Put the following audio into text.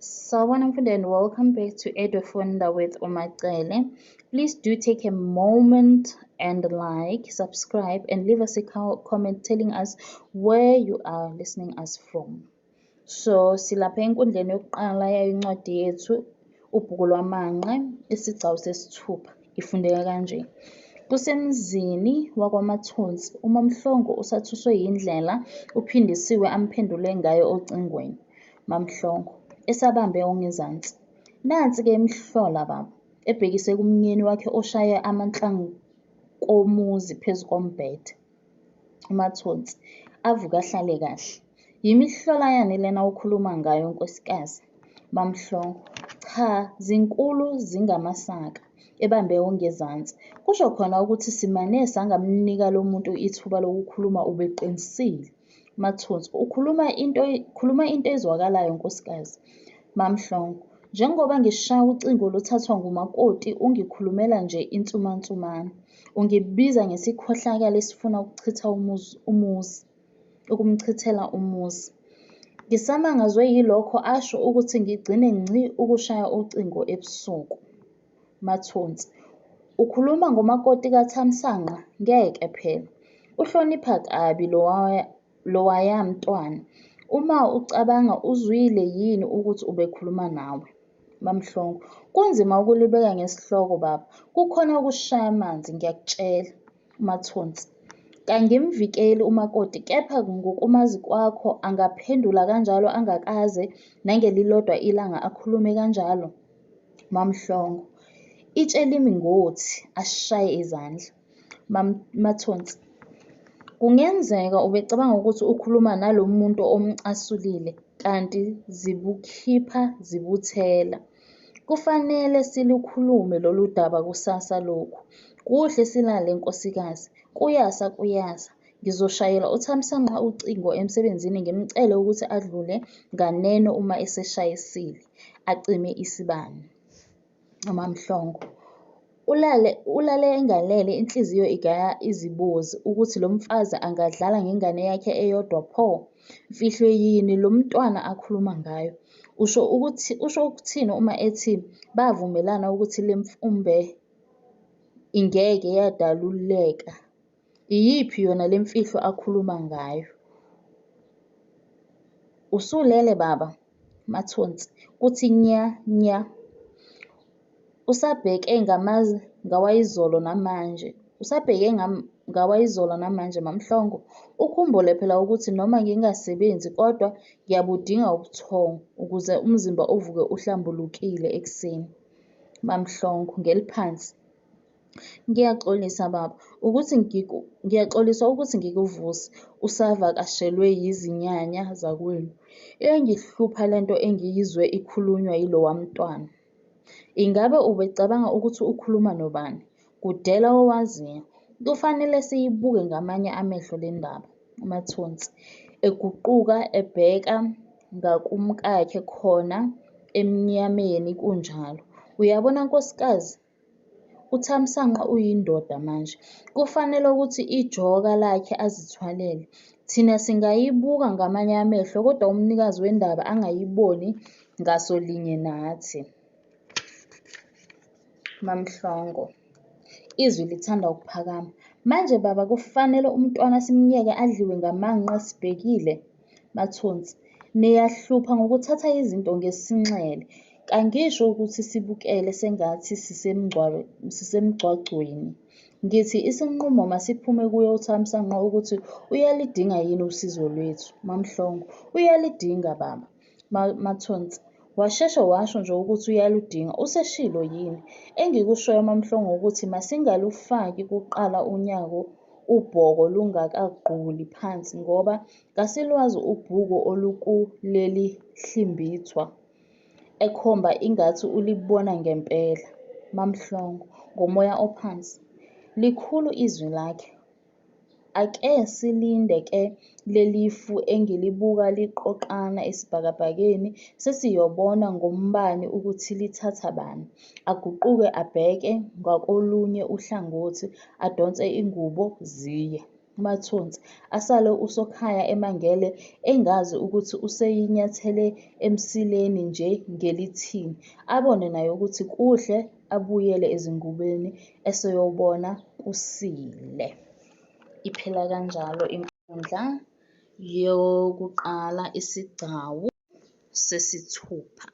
Sawubona mfundi and welcome back to Edufunda with uMaCele. Please do take a moment and like, subscribe and leave us a comment telling us where you are listening us from. So silapha enkundleni yokuqala yayo incwadi yethu ubhuku lwamanqe isigcawu sesithupha ifundeka kanje. Kusemzini wakwaMathonsi, uMaMhlongo usathuswe yindlela uPhindisiwe amphendule ngayo ocingweni. MaMhlongo, esabambe ongezansi, Nansi-ke imihlola baba, ebhekise kumyeni wakhe oshaye amanhlankomuzi phezu kombhede. UMathonsi, avuke ahlale kahle, Yimihlola yani lena okhuluma ngayo nkosikazi? MaMhlongo, Cha zinkulu zingamasaka, ebambe ongezansi. Kusho khona ukuthi simane sangamnika lo muntu ithuba lokukhuluma ubeqinisile. Mathonsi, Ukhuluma into khuluma into ezwakalayo nkosikazi. MaMhlongo, Njengoba ngishaya ucingo luthathwa ngumakoti ungikhulumela nje insumansumane. Ungibiza ngesikhohlakali esifuna ukuchitha umuzi, ukumchithela umuzi. Ngisamangazwe yilokho asho ukuthi ngigcine ngci ukushaya ucingo ebusuku. Mathonsi, Ukhuluma ngomakoti kaThamsanqa? Ngeke phela. Uhlonipha kabi lowaya mntwana. Uma ucabanga uzwile yini ukuthi ubekhuluma nawe? MaMhlongo, Kunzima ukulibeka ngesihloko baba. Kukhona okushaya amanzi ngiyakutshela. UMathonsi, Kangimvikeli umakoti kepha ngokumazi kwakho angaphendula kanjalo angakaze nangelilodwa ilanga akhulume kanjalo? MaMhlongo, Itshe limi ngothi, ashaye izandla. MaThonsi, Kungenzeka ubecabanga ukuthi ukhuluma nalo muntu omcasulile kanti zibukhipha zibuthela. Kufanele silukhulume lolu daba kusasa lokhu. Kuhle silale nkosikazi, kuyasa kuyasa. Ngizoshayela uThamsanqa ucingo emsebenzini ngimcele ukuthi adlule nganeno uma eseshayisile. Acime isibani. UMaMhlongo, Ulale ulale engalele inhliziyo igaya izibozi ukuthi lo mfazi angadlala ngengane yakhe eyodwa pho? Mfihlo yini lo mntwana akhuluma ngayo? Usho ukuthi usho ukuthini uma ethi bavumelana ukuthi le mfumbe ingeke yadaluleka? Iyiphi yona le mfihlo akhuluma ngayo? Usulele baba? Mathonsi, Kuthi nya nya. Usabheke ngawayizolo namanje. Usabheke ngawayizolo namanje MaMhlongo? Ukhumbule phela ukuthi noma ngingasebenzi kodwa ngiyabudinga ubuthongo ukuze umzimba uvuke uhlambulukile ekuseni. MaMhlongo, ngeliphansi, Ngiyaxolisa baba, ukuthi ngiyaxolisa ukuthi ngikuvuse usavakashelwe yizinyanya zakwenu. Iyangihlupha le nto engiyizwe ikhulunywa yilowa mntwana. Ingabe ubecabanga ukuthi ukhuluma nobani? Kudela owaziyo. Kufanele siyibuke ngamanye amehlo le ndaba. UMathonsi, eguquka ebheka ngakumkakhe khona emnyameni kunjalo. Uyabona nkosikazi, uThamsanqa uyindoda manje, kufanele ukuthi ijoka lakhe azithwalele. Thina singayibuka ngamanye amehlo kodwa umnikazi wendaba angayiboni ngaso linye nathi. MaMhlongo, izwi lithanda ukuphakama, Manje baba kufanele umntwana simyeke adliwe ngamanqe sibhekile? Mathonsi, Niyahlupha ngokuthatha izinto ngesinxele. Kangisho ukuthi sibukele sengathi sisemgcagcweni. Ngithi isinqumo masiphume kuye uThamsanqa ukuthi uyaludinga yini usizo lwethu. MaMhlongo, Uyaludinga baba. MaThonsi, Washeshe washo nje ukuthi uyaludinga, useshilo yini? Engikushoyo MaMhlongo ukuthi masingalufaki kuqala unyawo ubhoko lungakagquli phansi ngoba kasilwazi ubhuku olukuleli hlimbithwa, ekhomba ingathi ulibona ngempela. MaMhlongo, ngomoya ophansi, Likhulu izwi lakhe. Ake silinde ke lelifu engilibuka liqoqana esibhakabhakeni sesiyobona ngombani ukuthi lithatha bani. Aguquke abheke ngakolunye uhlangothi adonse ingubo ziye. Mathonsi, asale uSokhaya emangele engazi ukuthi useyinyathele emsileni nje ngelithini. Abone naye ukuthi kuhle abuyele ezingubeni eseyobona kusile. Iphela kanjalo inkundla yokuqala isigcawu sesithupha.